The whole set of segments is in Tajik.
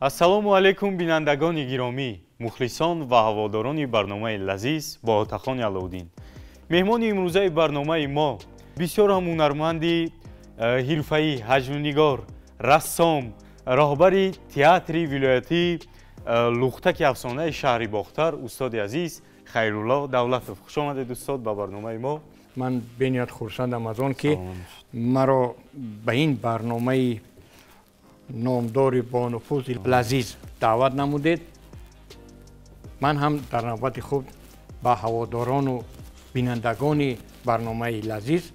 Ассалому алайкум, бинандагони гиромӣ, мухлисон ва ҳаводорони барномаи «Лазиз» бо Отахони Алоуддин. Меҳмони имрӯзаи барномаи мо бисёр ҳам ҳунарманди ҳирфаӣ, ҳаҷвнигор, рассом, роҳбари театри вилоятии «Лухтаки афсонаи» шаҳри Бохтар, устоди азиз Хайрулло Давлатов. Хуш омадед, устод, ба барномаи мо. Ман бениҳоят хурсандам аз он, ки маро ба ин барномаи номдори бонуфузи «Лазиз» даъват намудед. Ман ҳам дар навбати худ ба ҳаводорону бинандагони барномаи «Лазиз»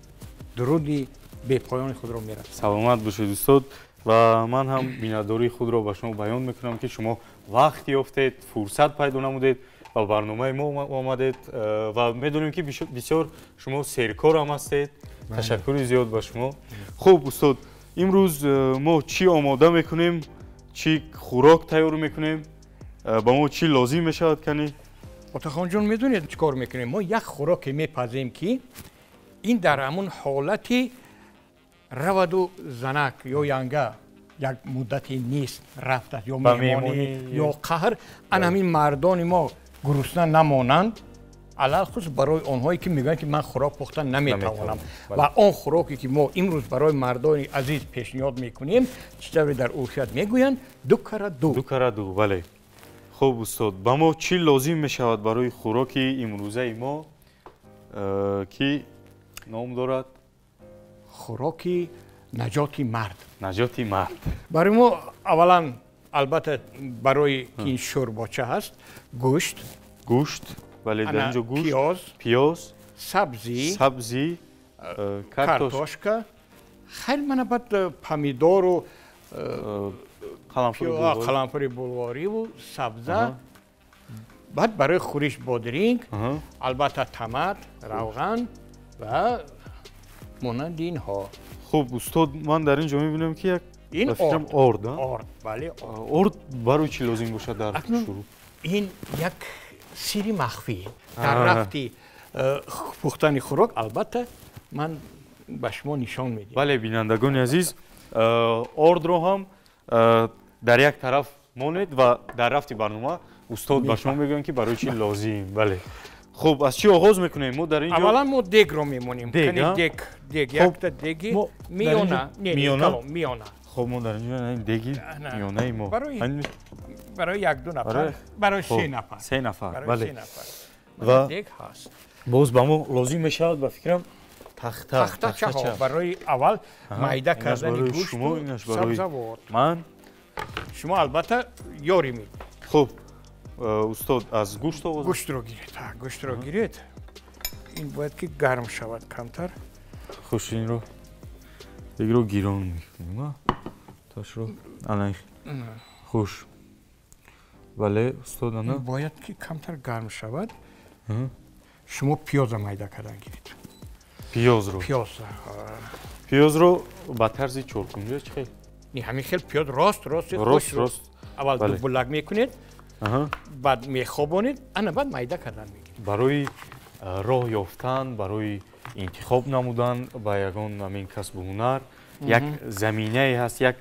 дуруди бепоёни худро мерасонам. Саломат бошед, устод, ва ман ҳам миннатдории худро ба шумо баён мекунам, ки шумо вақт ёфтед, фурсат пайдо намудед ва барномаи мо омадед, ва медонем, ки бисёр шумо серкор ҳам ҳастед. Ташаккури зиёд ба шумо. Хуб, устод, имрӯз мо чӣ омода мекунем, чӣ хӯрок тайёр мекунем, ба мо чӣ лозим мешавад, кани? Отахонҷон, медонед, чӣ кор мекунем? Мо як хӯроке мепазем, ки ин дар ҳамун ҳолати раваду занак ё янга як муддате нест, рафтааст ё меҳмонӣ ё қаҳр, ана ҳамин мардони мо гурусна намонанд, алалхусус барои онҳое, ки мегӯянд, ки ман хӯрок пухта наметавонам. Ва он хӯроке, ки мо имрӯз барои мардони азиз пешниҳод мекунем, чӣ тавре дар урфият мегӯянд, ду кара ду. Ду кара ду, бале. Хуб, устод, ба мо чӣ лозим мешавад барои хӯроки имрӯзаи мо, ки ном дорад? Хӯроки наҷоти мард. Наҷоти мард. Барои мо аввалан, албатта, барои ки ин шӯрбоча ҳаст, гӯшт. Гӯшт, бале, дар инҷо гӯшт. Пиёз. Пиёз. Сабзӣ. Сабзӣ. Картошка, хайр, мана, баъд помидору қаламфури булғориву сабза, баъд барои хӯриш бодиринг, албатта, тамат, равған ва монанди инҳо. Хуб, устод, ман дар ин ҷо мебинам, ки як ин орд. Орд, бале. Орд барои чӣ лозим бошад дар шурӯъ? Ин як сири махфӣ дар рафти пухтани хӯрок, албатта, ман ба шумо нишон медиҳам. Бале, бинандагони азиз, ордро ҳам дар як тараф монед ва дар рафти барнома устод ба шумо мегӯянд, ки барои чӣ лозим. Бале, хуб, аз чӣ оғоз мекунем мо дар ин ҷо? Аввалан мо дегро мемонем. Дег, дег, якта деги миёна. Миёна. Миёна. Хуб, мо дар инҷо деги миёнаи мо. Барои як ду нафар, барои се нафар. Се нафар, бале. Ва дег ҳаст. Боз ба мо лозим мешавад, ба фикрам, тахта. Тахтачаҳо барои аввал майда кардани гӯшту сабзавот. Ман. Шумо, албатта, ёрӣ медиҳед. Хуб, устод, аз гӯшт оғоз. Гӯштро гиред, гӯштро гиред. Ин бояд ки гарм шавад камтар. Хуш, инро дегро гирон мекунем, ташро ана. Хуш, бале, устод, ана. Бояд ки камтар гарм шавад. Шумо пиёза майда кардан гиред. Пиёзро? Пиёз. Пиёзро ба тарзи чоркунҷа чӣ хел? Не, ҳамин хел пиёз рост рост. Рост рост. Аввал дубулак мекунед, баъд мехобонед, ана баъд майда кардан мегиред. Барои роҳ ёфтан, барои интихоб намудан ба ягон ҳамин касбу ҳунар як заминае ҳаст, як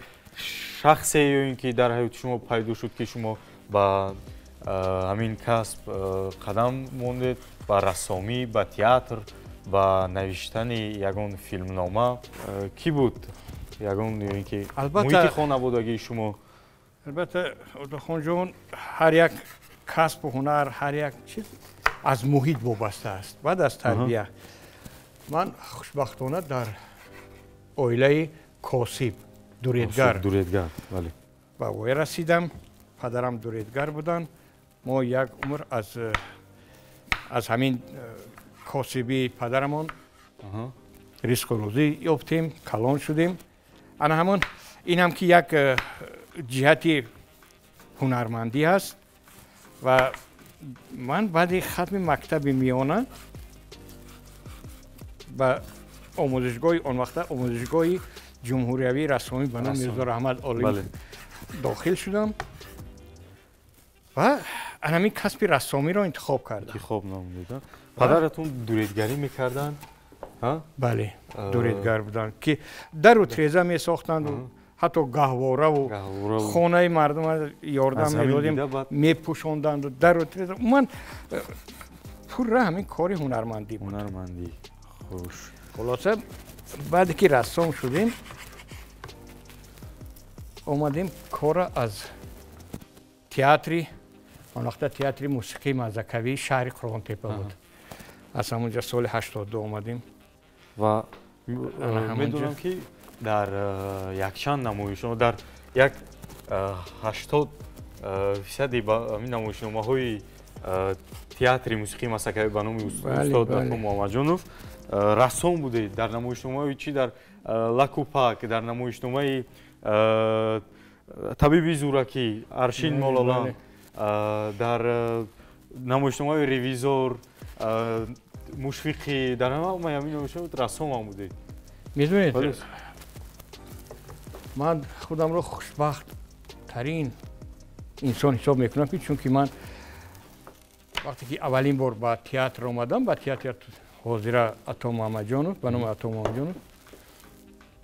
шахсе ё ин ки дар ҳаёти шумо пайдо шуд, ки шумо ба ҳамин касб қадам мондед, ба рассомӣ, ба театр, ба навиштани ягон филмнома? Кӣ буд, ягон ё ин ки муҳити хонаводагии шумо? Албатта, Отахонҷон, ҳар як касбу ҳунар, ҳар як чиз аз муҳит вобаста аст, баъд аз тарбия. Ман хушбахтона дар оилаи косиб, дуредгар дуредгар, бале. Ба воя расидам. Падарам дуредгар буданд. Мо як умр аз ҳамин косибии падарамон ризқу рӯзӣ ёфтем, калон шудем. Ана ҳамон инам ки як ҷиҳати ҳунармандӣ ҳаст. Ва ман баъди хатми мактаби миёна ба омӯзишгоҳи, он вақта Омӯзишгоҳи ҷумҳуриявии рассомӣ ба номи Мирзо Раҳмат Олим дохил шудам ва ҳамин касби рассомиро интихоб кардам. Интихоб намудед. Падаратон дуредгарӣ мекарданд? Бале, дуредгар буданд, ки дару треза месохтанду. ҳатто гаҳвораву хонаи мардум ёрдам медодем, мепӯшонданду дару ман пурра ҳамин кори ҳунармандӣ буд. Ҳунармандӣ. Хуш. Хулоса баъде ки рассом шудем, омадем кора аз театри, он вақта театри мусиқии мазакавии шаҳри Қурғонтепа буд. Аз ҳамонҷа соли 82 омадем. Ва медонам ки дар якчанд намоишнома, дар як 80% намоишномаҳои театри мусиқии масакавӣ ба номи устод Ато Муҳаммадҷонов рассом будед. Дар намоишномаҳои чи дар Лакупак, дар намоишномаи Табиби зӯракӣ, Аршин Мололам, дар намоишномаҳои Ревизор, Мушфиқӣ, дар ҳамаи ҳамин намоишнома рассом ҳам будед. Медонед, ман худамро хушбахттарин инсон ҳисоб мекунам, ки чунки ман вақте ки аввалин бор ба театр омадам, ба театри ҳозира Ато Муҳаммадҷонов, ба номи Ато Муҳаммадҷонов,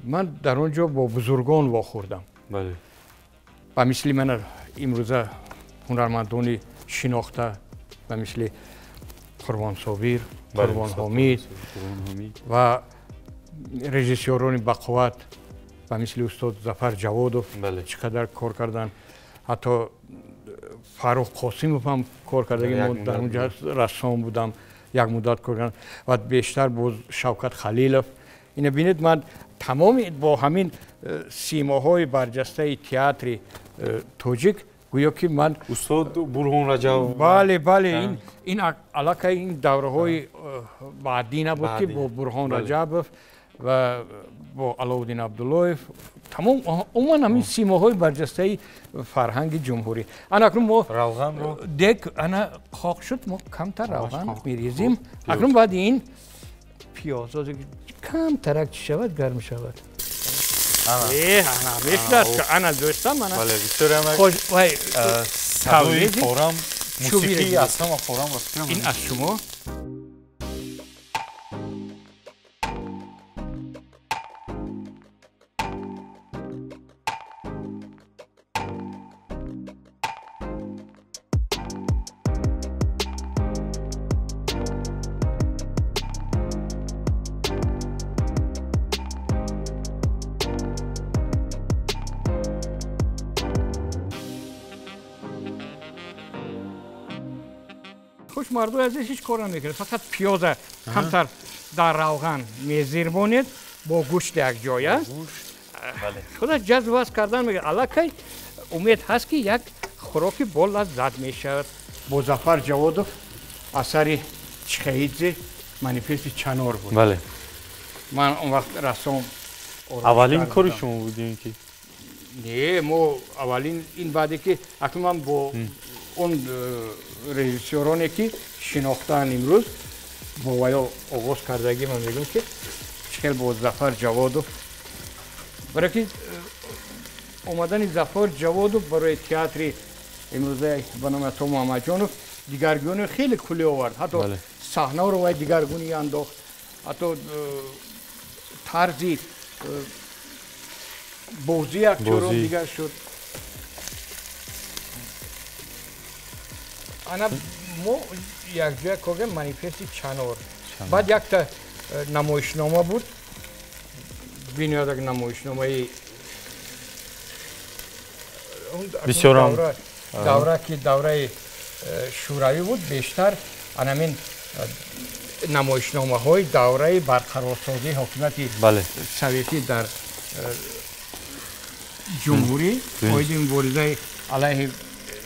ман дар он ҷо бо бузургон вохӯрдам. Ба мисли ман имрӯза ҳунармандони шинохта, ба мисли Қурбон Собир, Қурбон Ҳомид ва режиссёрони бақувват, ба мисли устод Зафар Ҷаводов чӣ қадар кор карданд, ҳатто Фаррух Қосимов ҳам кор кардаги, мо дар он ҷо рассом будам, як муддат кор кардам, ва бештар боз Шавкат Халилов. Ина бинед, ман тамоми бо ҳамин симоҳои барҷастаи театри тоҷик гӯё ки ман устод Бурҳон Раҷабов. Бале, бале, ин аллакай ин давраҳои баъдӣ набуд ки бо Бурҳон Раҷабов ва бо Аловуддин Абдуллоев, тамом умуман ҳамин симоҳои барҷастаи фарҳанги ҷумҳурӣ. Ана акнун мо равғанро дек ана қоқ шуд, мо камтар равған мерезем. Акнун баъди ин пиёз камтарак чӣ шавад, гарм шавад. Ана мешудааст, ана дӯстам, ана садои форам, мусиқии аз ҳама форам ба фикрам. Ин аз шумо. Мардуи азиз ҳеҷ кор намекунад, фақат пиёза камтар дар равған мезирмонед бо гӯшт якҷоя. Худаш ҷазб вазб кардан мегӯяд. Аллакай умед ҳаст ки як хӯроки бо лаззат мешавад. Бо Зафар Ҷаводов асари Чхеидзе манифести Чанор буд. Ман он вақт рассом. Аввалин кори шумо буд ин ки? Не, мо аввалин ин баъде ки акнун ман бо он режиссёроне ки шинохтаанд имрӯз бо ваё оғоз кардагӣ, ман мегӯям ки чӣ хел бо Зафар Ҷаводов, барое ки омадани Зафар Ҷаводов барои театри имрӯза ба номи Ато Муҳаммадҷонов дигаргуни хеле куллӣ овард. Ҳатто саҳнаро вай дигаргунӣ андохт, ҳатто тарзи бозии актёрон дигар шуд. Ана мо якҷоя кор кардем манифести Чанор. Баъд якта намоишнома буд, бинояд як намоишномаи бисёрам давра ки давраи шӯравӣ буд, бештар анамин намоишномаҳои давраи барқарорсозии ҳокимияти советӣ дар ҷумҳурӣ оиди муборизаи алайҳи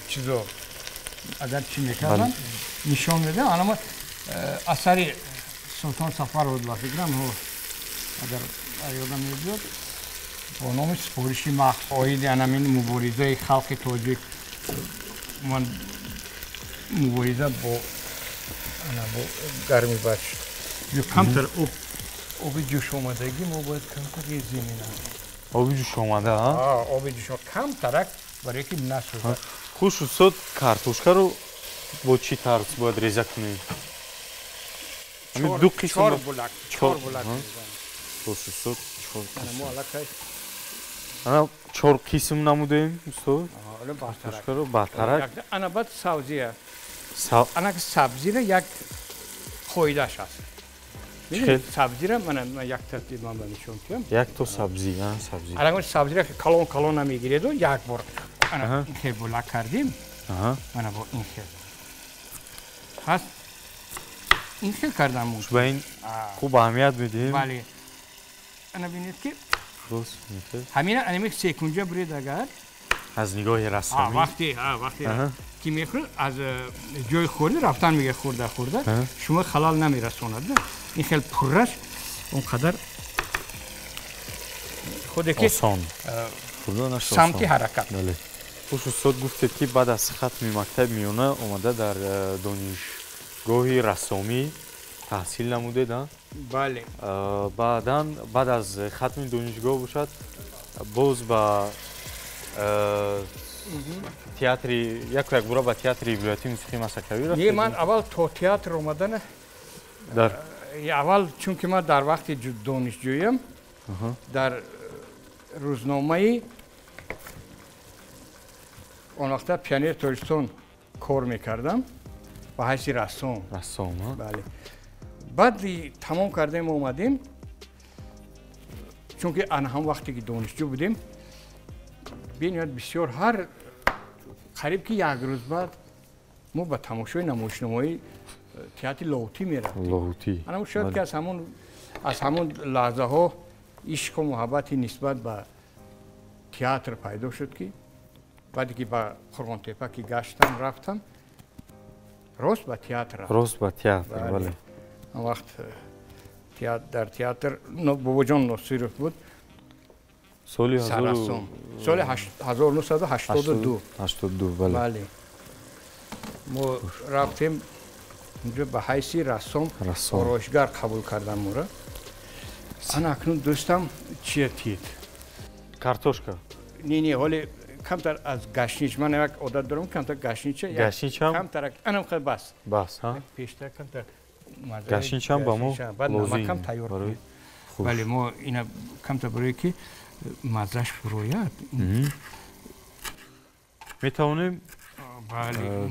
чизо агар чӣ мекарданд нишон медиҳам. Ана мо асари Султон Сафаров буд, ба фикрам, агар ёдам мебиёд, бо номи Супориши махс оиди анамин муборизаи халқи тоҷик, ман мубориза бо ана бо гарми бад шуд. Ё камтар оби ҷӯшомадагӣ мо бояд камтар резем. Ина оби ҷӯшомада, оби ҷӯшома камтарак, барое ки насӯзад. Хуш устод, картошкаро бо чӣ тарз бояд реза кунем? Ду қисм, чор булак, чор булак. Хуш устод, чор мо аллакай ана Чор қисм намудем, устод. Картошкаро баъдтарак. Ана баъд сабзия. Ана сабзира як қоидааш аст. Сабзира мана як тартиб ман ба нишон медиҳам. Як то сабзӣ, сабзӣ. Ана сабзира калон калон намегиреду, як бор ана ин хел булак кардем. Мана бо ин хел. Ҳаст ин хел кардам. Ба ин хуб аҳамият медиҳем. Бале. Ана бинед ки ҳамина анами секунҷа буред агар аз нигоҳи рассомӣ вақте ки мехӯрд аз ҷои хӯрди рафтан мега хӯрда хӯрда шумо халал намерасонад. Ин хел пурраш он қадар худе ки осон самти ҳаракат. Хуш устод, гуфтед ки баъд аз хатми мактаби миёна омада дар донишгоҳи рассомӣ таҳсил намудед, а? Бале. Баъдан баъд аз хатми донишгоҳ бошад боз ба театри яку якбора ба театри вилоятии мусиқии Масакавӣ рафтед? Не, ман аввал то театр омадана дар аввал чунки ман дар вақти донишҷӯям дар рӯзномаи он вақта Пионери Тоҷикистон кор мекардам ба ҳайси рассом. Рассом, бале. Баъд тамом кардем омадем, чунки ана ҳам вақте ки донишҷӯ будем бениҳоят бисёр ҳар қариб ки як рӯз баъд мо ба тамошои намоишномаи театри Лоҳутӣ мерафтем. Лоҳутӣ. Ана шояд ки аз ҳамон лаҳзаҳо ишқу муҳаббати нисбат ба театр пайдо шуд ки баъде ки ба Қурғонтепа ки гаштам рафтам рост ба театр рафтам. Рост ба театр, бале. Он вақт дар театр Бобоҷон Носиров буд. Соли 1982. 82, бале. Бале. Мо рафтем унҷо ба ҳайси рассом, ороишгар қабул кардам моро. Ана акнун дӯстам чия тид? Картошка. Не, не, ҳоле камтар аз гашнич. Ман як одат дорам камтар гашнича. Гашничам? Камтар, анам хел бас. Бас, ҳа? Пештар камтар. Гашничам ба мо лозим. Кам тайёр кунед. Бале, мо ина камтар барое ки маззаш фурояд. Метавонем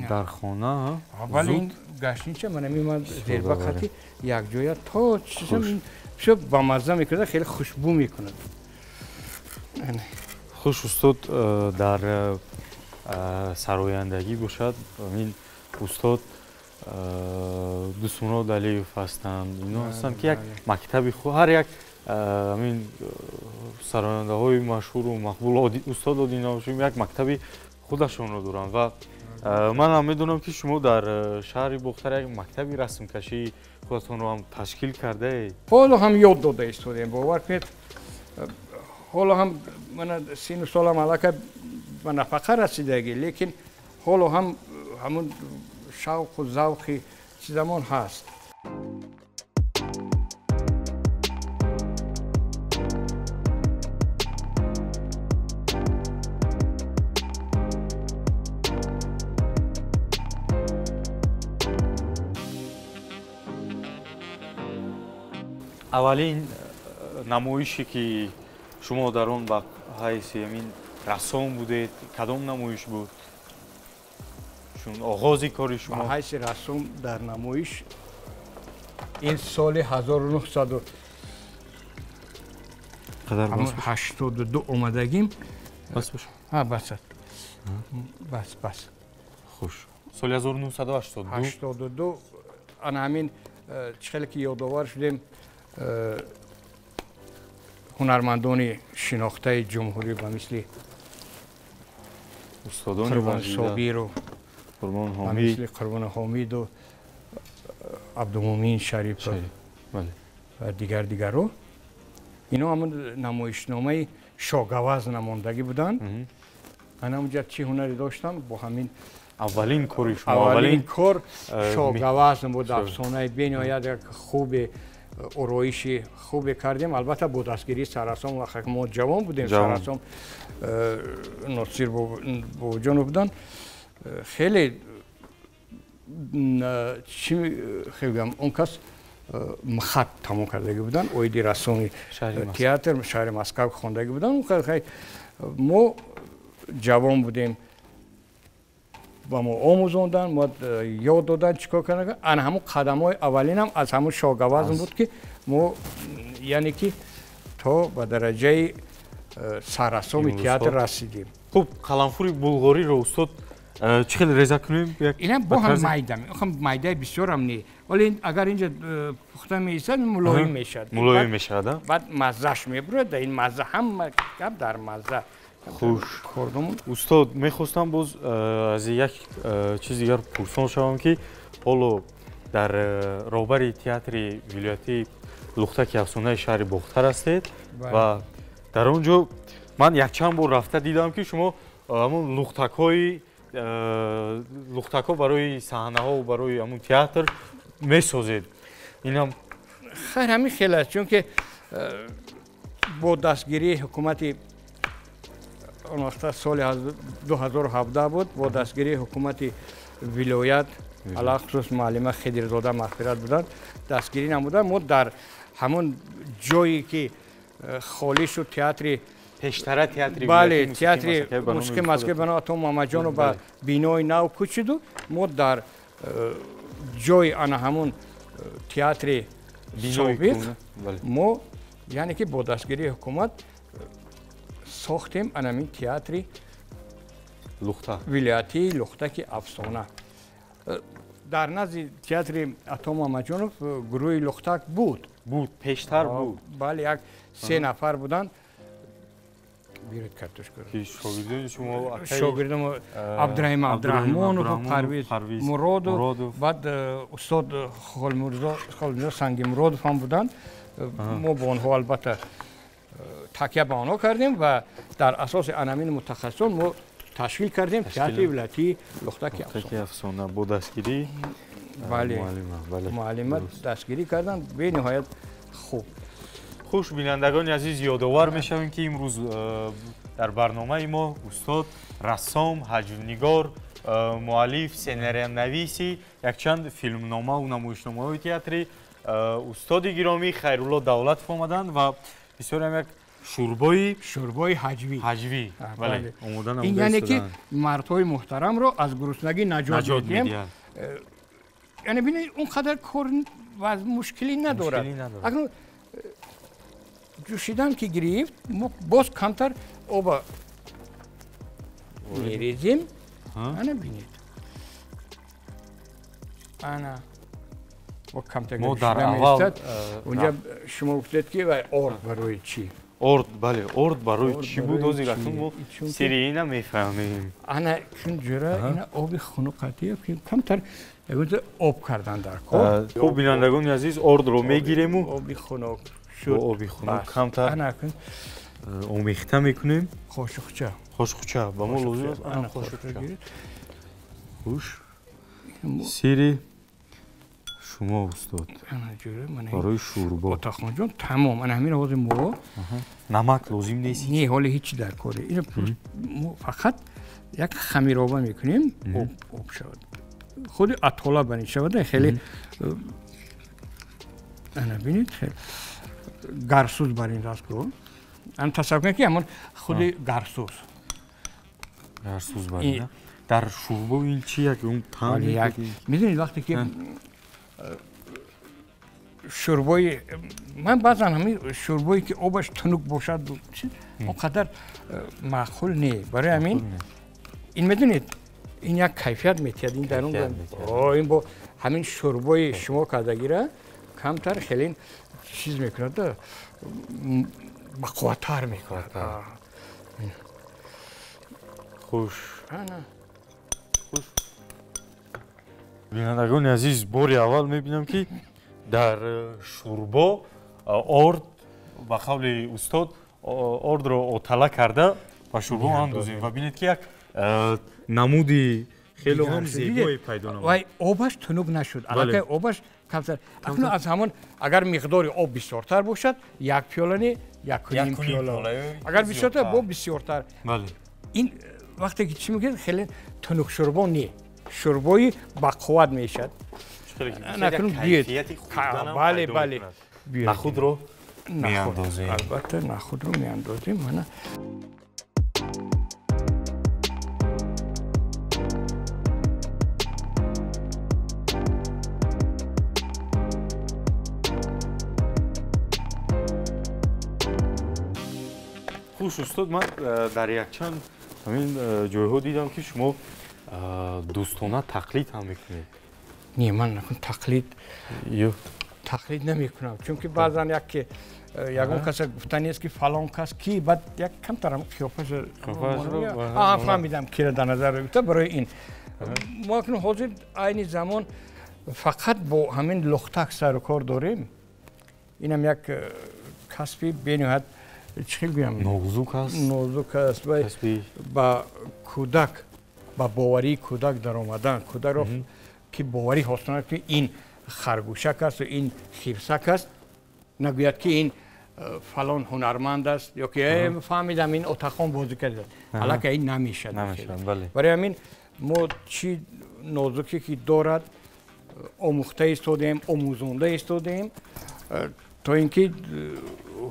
дар хона, бале, ин гашнича ман ҳамин ман зерба қати якҷоя то чизам бисёр бамазза мекунад, хеле хушбӯ мекунад. Хуш устод, дар сарояндагӣ бошад, ин устод Дӯстмурод Алиев ҳастанд, ино ҳастанд ки як мактаби ҳар як ҳамин сарояндаҳои машҳуру мақбул устод Одинавшим як мактаби худашонро доранд ва ман ҳам медонам ки шумо дар шаҳри Бохтар як мактаби расмкашии худатонро ҳам ташкил кардаед. Ҳоло ҳам ёд дода истодаем, бовар кунед. Ҳоло ҳам мана сину солам аллакай ба нафақа расидагӣ, лекин ҳоло ҳам ҳамун шавқу завқи чизамон ҳаст. Аввалин намоише ки шумо дар он ба ҳайси ҳамин рассом будед, кадом намоиш буд? Чун оғози кори шумо ба ҳайси рассом дар намоиш ин соли 1982 омадагим. Бас бош. Бас. Бас, бас. Хуш. Соли 1982. 82 ана ҳамин чӣ хеле ки ёдовар шудем ҳунармандони шинохтаи ҷумҳурӣ ба мисли устодони Қурбон Собиру, Қурбон ба Ҳомид, мисли Қурбон Ҳомиду, Абдумумин Шарипов ва дигар дигарро. Ино ҳамон намоишномаи Шогаваз намондагӣ буданд. Ана онҷа чӣ ҳунаре доштам бо ҳамин аввалин кори шумо, аввалин кор Шогаваз буд. Афсонаи бениҳоят як хубе ороиши хубе кардем. Албатта бо дастгирии саррассом, вақте мо ҷавон будем, саррассом Носир Бобоҷонов буданд. Хеле чӣ гӯям, он кас мхат тамом кардагӣ буданд, оиди рассоми театр шаҳри Москав хондагӣ буданд. Мо ҷавон будем, ба мо омӯзонданд, мо ёд доданд чӣ кор кардан. Ана ҳамун қадамҳои аввалинам аз ҳамун шогавазн буд, ки мо яъне ки то ба дараҷаи саррассоми театр расидем. Хуб, қаламфури булғориро устод чӣ хел реза кунем? Ина бо ҳам майда, майдаи бисёрам не, вале агар инҷа пухта меистад, мулоим мешавад. Мулоим мешавад, баъд маззаш мебурад. Ин мазза, ҳама гап дар мазза. Хуш, устод, мехостам боз аз як чиз дигар пурсон шавам, ки ҳоло дар роҳбари театри вилоятии Лухтаки афсонаи шаҳри Бохтар ҳастед ва дар он ҷо ман якчанд бор рафта дидам, ки шумо ҳамун лухтакҳо барои саҳнаҳо, барои ҳамун театр месозед. Инам хайр, ҳамин хел аст, чунки бо дастгирии ҳукумати он вақта, соли 2017 буд, бо дастгирии ҳукумати вилоят, алахусус муаллима Хидирзода мағфират буданд, дастгирӣ намуданд. Мо дар ҳамон ҷое ки холӣ шуд театри пештара, театри, бале, театри мусиқии Москва ба номи Ато Муҳаммадҷонов ба бинои нав кӯчиду, мо дар ҷои ана ҳамун театри собиқ мо яъне ки бо дастгирии ҳукумат сохтем анамин театри вилоятии Лухтаки афсона. Дар назди театри Ато Муҳаммадҷонов гурӯҳи Лухтак буд. Буд, пештар буд. Бале, як се нафар буданд. Биёред картошкаро. Шогирдони шумо? Шогирдони Абдураҳим Абдураҳмонов, Парвиз Муродов, баъд устод Холмирзо Сангимуродов ҳам буданд. Мо бо онҳо албатта такя ба онҳо кардем ва дар асоси анамин мутахассисон мо ташкил кардем театри вилоятии Лухтаки афсона бо дастгирии бале, муаллима дастгирӣ карданд, бениҳоят хуб. Хуш, бинандагони азиз, ёдовар мешавем, ки имрӯз дар барномаи мо устод рассом, ҳаҷвнигор, муаллиф, сценариянависи якчанд филмномаву намоишномаҳои театрӣ, устоди гиромӣ Хайрулло Давлатов омаданд ва бисёрам як шӯрбои ҳаҷвӣ бале омода намуда. Ин яъне ки мардҳои муҳтарамро аз гуруснагӣ наҷот медиҳем. Яъне бинед, он қадар кор ва мушкилӣ надорад. Акнун ҷӯшидан ки гирифт, мо боз камтар оба мерезем. Ана бинед, ана бо камтар ҷӯшида меистад. Унҷа шумо гуфтед, ки вай орд барои чӣ? Орд, бале, орд барои чӣ буд? Ҳозир акнун мо сири ина мефаҳмем. Ана чун ҷура ина оби хунук қатия, камтар об кардан дар кор. Хуб, бинандагони азиз, ордро мегирему оби хунук шуд, оби хунук камтар омехта мекунем. Қошуқча. Қошуқча ба мо лозим аст. Ана қошуқча. Хуш, сири шумо, устод, барои шӯрбо. Отахонҷон, тамом. Ана ҳамин ҳозир мо намак лозим нест? Не, ҳоле ҳеҷ дар коре. Ино мо фақат як хамироба мекунем, об шавад, худи атола барин шавад хеле. Ана бинед, гарсуз барин раст ку. Ана тасаввур кунед, ки ҳамон худи гарсуз. Гарсуз барин дар шӯрбо ин чи як он таъм? Медонед, вақте ки шӯрбои ман баъзан ҳамин шӯрбое ки обаш тунук бошад, он қадар маъқул не. Барои ҳамин ин, медонед, ин як кайфият метиҳад. Ин дар ин бо ҳамин шӯрбои шумо кардагира камтар хеле чиз мекунад, бақувваттар мекунад. Хуш, хуш, бинандагони азиз, бори аввал мебинам, ки дар шӯрбо орд, ба қавли устод, ордро отала карда ба шӯрбо андозем ва бинед, ки як намуди хеле ҳам зебое пайдо намуд. Вай обаш тунук нашуд, аллакай обаш камтар. Акнун аз ҳамон агар миқдори об бисёртар бошад, як пиёла не, якуним пиёла, агар бисёртар, бо бисёртар. Ин вақте ки чӣ мегӯяд, хеле тунук шӯрбо не, шӯрбои бақувват мешавад. Бале, бале. Нахудро меандозем. Албатта, нахудро меандозем. Мана. Хуш устод, ман дар якчанд ҳамин ҷойҳо дидам ки шумо дӯстона тақлид ҳам мекунед. Не, ман тақлид намекунам, чунки баъзан яке ягон каса гуфта нест ки фалон кас ки, баъд як камтарам қиёфаша фаҳмидам киро дар назар гирифта. Барои ин мо акнун ҳозир айни замон фақат бо ҳамин лухтак сару кор дорем. Инам як касби бениҳоят чӣ хел гӯям, нозук аст, нозук аст ва ба кӯдак, ба боварии кӯдак даромадан, кӯдакро ки боварӣ ҳосил кунад ки ин харгӯшак аст ва ин хирсак аст, нагӯяд ки ин фалон ҳунарманд аст ё ки фаҳмидам ин отахон бозӣ кардааст. Аллакай ин намешавад. Барои ҳамин мо чӣ нозукӣ ки дорад омӯхта истодаем, омӯзонда истодаем, то ин ки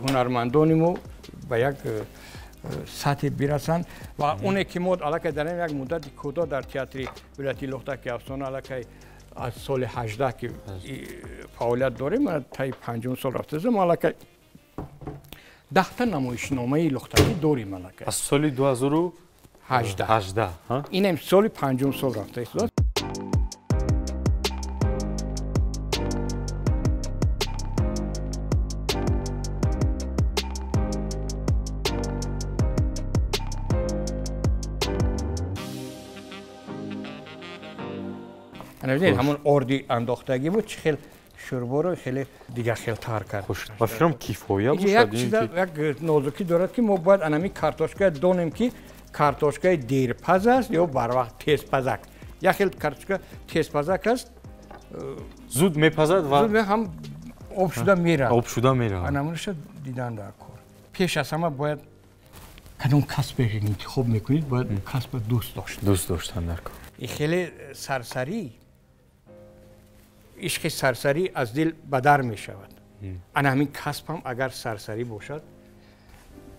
ҳунармандони мо ба як сатҳе бирасанд. Ва оне ки мо аллакай дар як муддати кӯтоҳ дар театри вилояти Лухтаки афсона аллакай аз соли 18 ки фаъолият дорем, таи 5 сол рафтаем, мо аллакай 10 намоишномаи лухтакӣ дорем аллакай. Аз соли 2018. Инам соли 5 сол рафта истодааст. Ҳамон орди андохтагӣ буд, чӣ хел шӯрборо хеле дигар хелтар кард. Ба фикрам кифоя бошад. Як нозукӣ дорад ки мо бояд анами картошка донем ки картошкаи дерпаз аст ё барвақт тезпазак. Як хел картошка тезпазак аст, зуд мепазад ва ҳам об шуда меравад. Об шуда меравад. Анамунаша дидан дар кор. Пеш аз ҳама бояд кадом касбе интихоб мекунед, бояд касба дӯст дошт. Дӯст доштан дар кор. Хеле сарсарӣ, ишқи сарсарӣ аз дил ба дар мешавад. Ана ҳамин касб ҳам агар сарсарӣ бошад,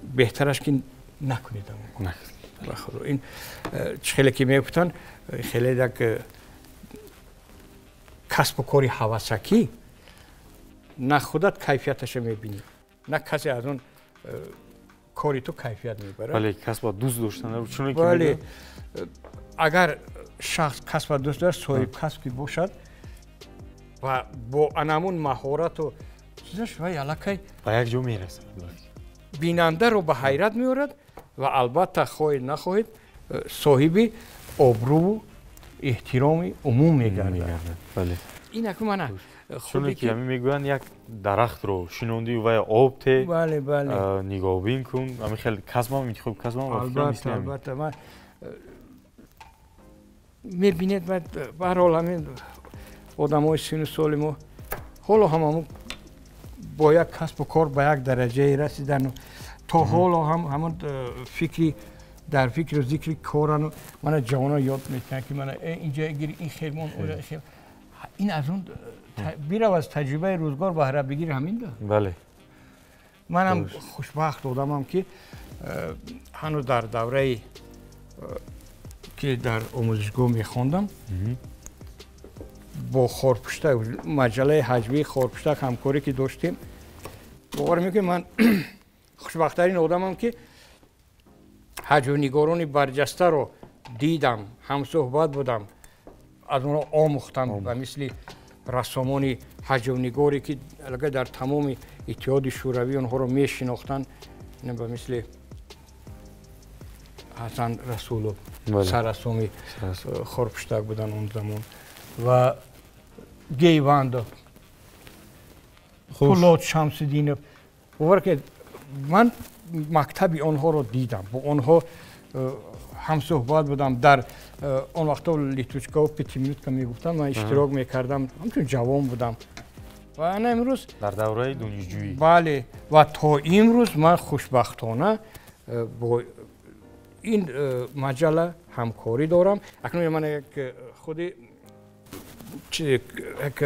беҳтараш ки накунед. Ин чӣ хеле ки мегуфтанд, хеле як касбу кори ҳавасакӣ, на худат кайфияташа мебинӣ, на касе аз он кори ту кайфият мебарад. Бале, касба дӯст доштан. Бале, агар шахс касба дӯст дорад, соҳиб касб ки бошад ва бо анамун маҳорату чизаш вай аллакай ба як ҷо мерасад, бинандаро ба ҳайрат меорад ва албатта хоҳед нахоҳед соҳиби обрӯву эҳтироми умум мегардад. Ин аку мана чуне ки ҳамин мегӯянд, як дарахтро шинондӣ вай об те, нигоҳбин кун, ҳамин хел касбам интихоб касбам. Албатта, албатта, ман мебинед, ба ҳар ҳол ҳамин одамои сину соли мо ҳоло ҳам ҳамон бо як касбу кор ба як дараҷае расидану то ҳоло ҳам ҳамон фикри дар фикру зикри корану мана ҷавонон ёд метиҳанд ки мана инҷа гир, ин хелмон, хел. Ин аз он бирав аз таҷрибаи рӯзгор баҳра бигир, ҳамин да. Бале, манам хушбахт одамам ки ҳанӯз дар давраи ки дар омӯзишгоҳ мехондам, бо Хорпуштак, маҷаллаи ҳаҷвии Хорпуштак ҳамкорӣ ки доштем, бовар мекунед, ман хушбахттарин одамам ки ҳаҷвнигорони барҷастаро дидам, ҳамсӯҳбат будам, аз онҳо омӯхтам, ба мисли рассомони ҳаҷвнигоре ки аллакай дар тамоми Иттиҳоди Шӯравӣ онҳоро мешинохтанд, ба мисли Ҳасан Расулов, саррассоми Хорпуштак буданд он замон, ва Гейвандов, Пулод Шамсиддинов. Бовар кунед, ман мактаби онҳоро дидам, бо онҳо ҳамсӯҳбат будам. Дар он вақтҳо литучкао пятиминутка мегуфтам, ман иштирок мекардам, ҳамчун ҷавон будам. Ва ана имрӯз дар давраи донишҷӯӣ. Бале, ва то имрӯз ман хушбахтона бо ин маҷалла ҳамкорӣ дорам. Акнун ман як худи як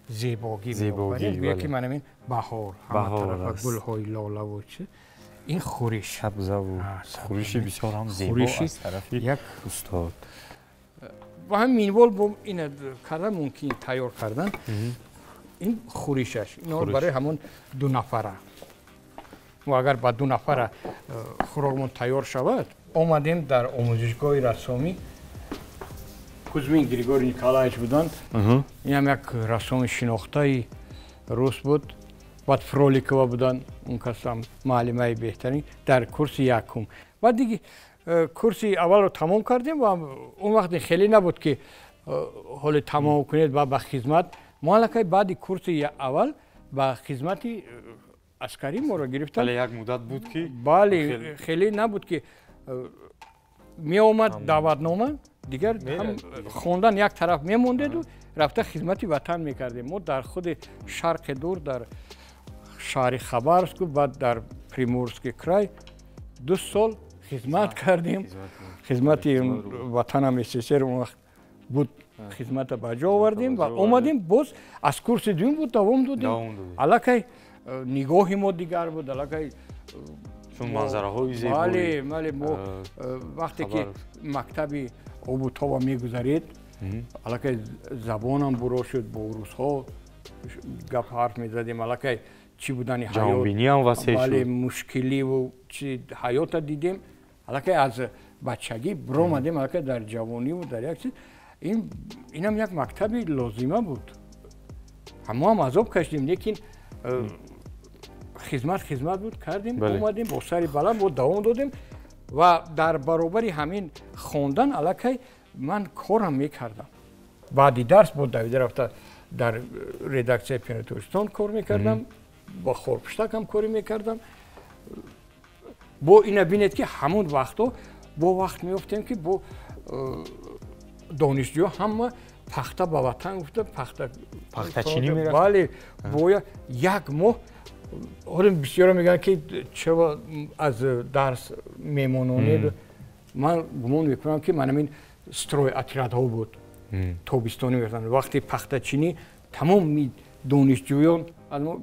зебогӣ меофарем, ки ман ҳамин баҳор, ҳама тарафа гулҳои лолаву чи, ин хӯриш, сабзаву хӯриши бисёр ҳам зебо аз тарафи як устод. Ва ҳамин минвол бо ин кардан мумкин тайёр кардан ин хӯришаш, ино барои ҳамон ду нафара. Мо агар ба 2 нафара хӯрокмон тайёр шавад, омадем дар омӯзишгоҳи рассомӣ. Кузмин Григорий Николаевич буданд. Инам як рассоми шинохтаи рус буд. Баъд Фроликова буданд, он кас ҳам муаллимаи беҳтарин дар курси якум. Баъд диги курси аввалро тамом кардем ва он вақт хеле набуд ки ҳоле тамом кунед ва ба хизмат. Мо аллакай баъди курси аввал ба хизмати аскарӣ моро гирифтанд. Бале, як муддат буд ки бале, хеле набуд ки меомад даъватнома, дигар ҳам хондан як тараф мемондеду рафта хизмати ватан мекардем. Мо дар худи Шарқи Дур, дар шаҳри Хабаровску, баъд дар Приморский край 2 сол хизмат кардем. Хизмати ватанам СССР он вақт буд, хизмата ба ҷо овардем ва омадем боз аз курси дуюм буд давом додем. Аллакай нигоҳи мо дигар буд, аллакай чун манзараҳои зебои. Бале, бале, мо вақте ки мактаби обутоба мегузаред, аллакай забонам буро шуд, бо русҳо гап ҳарф мезадем, аллакай чӣ будани ҳаёт, бале, мушкиливу чи ҳаёта дидем. Аллакай аз бачагӣ биромадем, аллакай дар ҷавониву дар як чиз. Инам як мактаби лозима буд. Мо ҳам азоб кашидем, лекин хизмат буд, кардем, омадем бо сари баланд, бо давом додем ва дар баробари ҳамин хондан аллакай ман корам мекардам. Баъди дарс бо давида рафта дар редаксияи Пионер-Тоҷикистон кор мекардам, бо хорпуштакам корӣ мекардам. Бо ина бинед ки ҳамон вақто бо вақт меёфтем ки бо донишҷӯ ҳама пахта ба ватан гуфта пахтачинӣ мерафт. Бале, бояд як моҳ. Ҳоло бисёро мегӯянд ки чаро аз дарс мемононед. Ман гумон мекунам ки ман ҳамин стройотрядҳо буд, тобистонӣ мерафтанд. Вақти пахтачинӣ тамоми донишҷӯён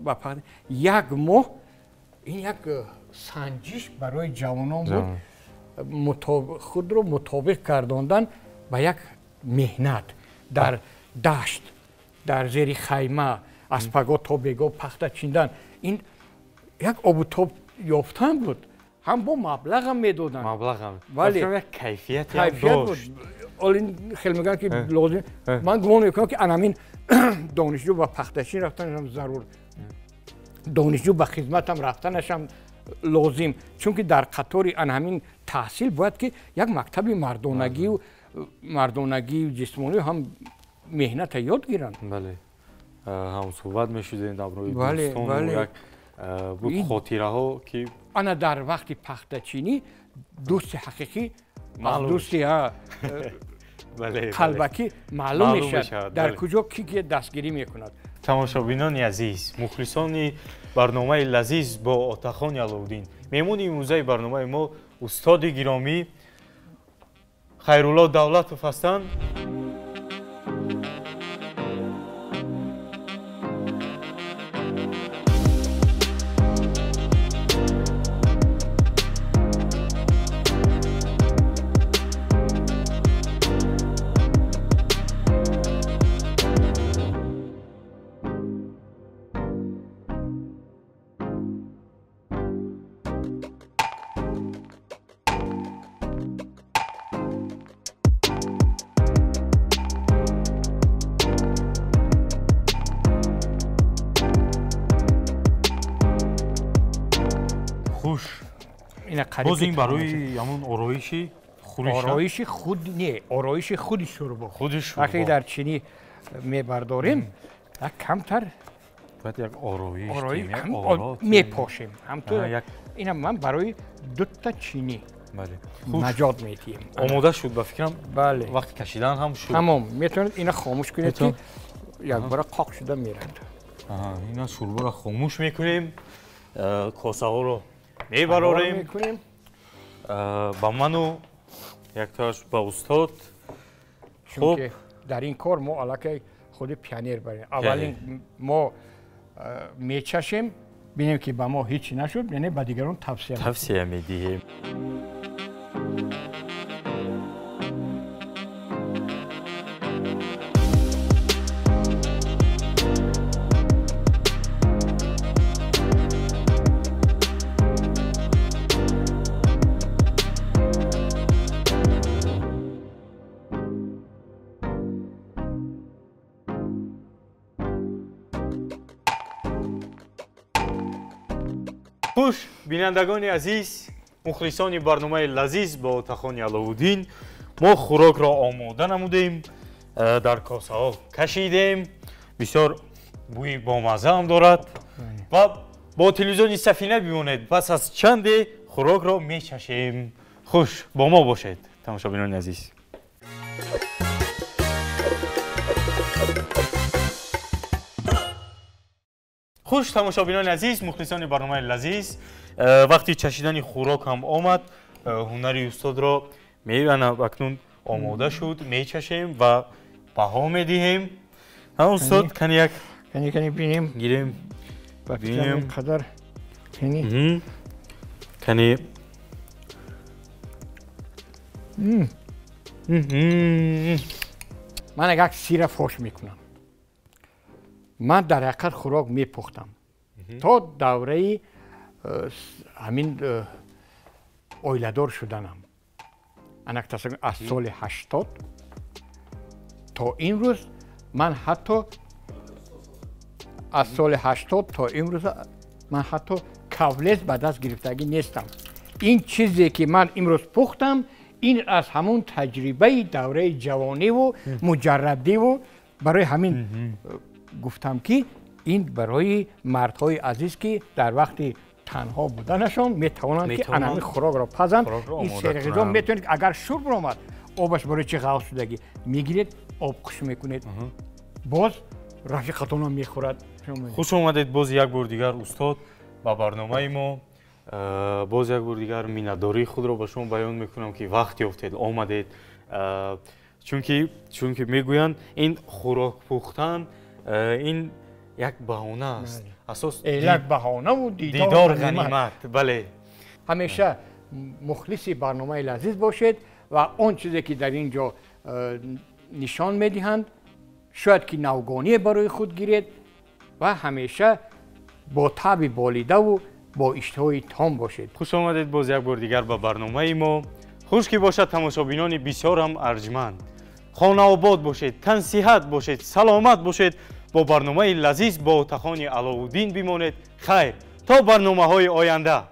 ба пахта як моҳ. Ин як санҷиш барои ҷавонон буд, худро мутобиқ гардондан ба як меҳнат дар дашт, дар зери хайма, аз паго то бего пахта чиндан. Ин як обутоб ёфтан буд, ҳам бо маблағам медоданд. Маблағам. Бале, як кайфият буд. Ҳоло хеле мегӯянд ки лозим. Ман гумон мекунам ки анамин донишҷӯ ба пахтачин рафтанашам зарур, донишҷӯ ба хизматам рафтанашам лозим, чунки дар қатори ана ҳамин таҳсил бояд ки як мактаби мардонагию ҷисмонию ҳам меҳната ёд гиранд. Бале, ҳамсӯҳбат мешудем дар бораи дӯстон, як буд хотираҳо ки ана дар вақти пахтачинӣ дӯсти ҳақиқӣ аз дӯсти қалбакӣ маълум мешавад, дар куҷо ки дастгирӣ мекунад. Тамошобинони азиз, мухлисони барномаи лазиз бо Отахони Аловуддин, меҳмони имрӯзаи барномаи мо устоди гиромӣ Хайрулло Давлатов ҳастанд. Боз ин барои ҳамон ороиши хӯриш, ороиши худ не, ороиши худи шӯрбо. Худи шӯрбо. Вақте дар чинӣ мебардорем, як камтар бояд як ороиш мепошем. Ҳамтур ина ман барои дута чинӣ наҷот медиҳем. Омода шуд ба фикрам. Бале. Вақти кашидан ҳам шуд. Тамом, метавонед ина хомӯш кунед ки якбора қоқ шуда мерад. Ина шӯрборо хомӯш мекунем, косаҳоро мебарорем ба ману яктоаш ба устод. Чунки дар ин кор мо аллакай худи пионер барем. Аввалин мо мечашем, бинем ки ба мо ҳеҷ нашуд, яъне ба дигарон тавсия медиҳем. Хуш, бинандагони азиз, мухлисони барномаи лазиз бо Отахони Аловуддин, мо хӯрокро омода намудем, дар косаҳо кашидем, бисёр бӯи бомаззаам дорад ва бо телевизиони Сафина бимонед, пас аз чанде хӯрокро мечашем. Хуш, бо мо бошед, тамошобинони азиз. Хуш, тамошобинони азиз, мухлисони барномаи лазиз, вақти чашидани хӯрок ҳам омад, ҳунари устодро меана акнун омода шуд, мечашем ва баҳо медиҳем. Ҳа, устод, кани як кани бинем, гирем, бинем қадар кани кани. Ман як сира фош мекунам. Ман дар ҳақиқат хӯрок мепухтам то давраи ҳамин оиладор шуданам. Анак тасаввур, аз соли 80 то имрӯз ман ҳатто аз соли 80 то имрӯз ман ҳатто кавлез ба даст гирифтагӣ нестам. Ин чизе ки ман имрӯз пухтам, ин аз ҳамон таҷрибаи давраи ҷавониву муҷаррадиву барои ҳамин гуфтам ки ин барои мардҳои азиз ки дар вақти танҳо буданашон метавонанд ки ана ҳамин хӯрокро пазанд. Ин серғизо метавонед, агар шур баромад, обаш барои чи ғалз шудагӣ мегиред, об хуш мекунед, боз рафиқатонам мехӯрад. Хуш омадед боз як бор дигар, устод, ба барномаи мо. Боз як бор дигар миннатдории худро ба шумо баён мекунам ки вақт ёфтед, омадед, чунки мегӯянд ин хӯрок пухтан ин як баҳона аст. Асос як баҳонаву дидор ғанимат. Бале, ҳамеша мухлиси барномаи лазиз бошед ва он чизе ки дар ин ҷо нишон медиҳанд, шояд ки навгоние барои худ гиред ва ҳамеша бо таъби болидаву бо иштиҳои том бошед. Хуш омадед боз як бор дигар ба барномаи мо. Хуш ки бошад, тамошобинони бисёрам арҷманд. Хонаобод бошед, тансиҳат бошед, саломат бошед. Бо барномаи лазиз бо Отахони Аловуддин бимонед. Хайр, то барномаҳои оянда.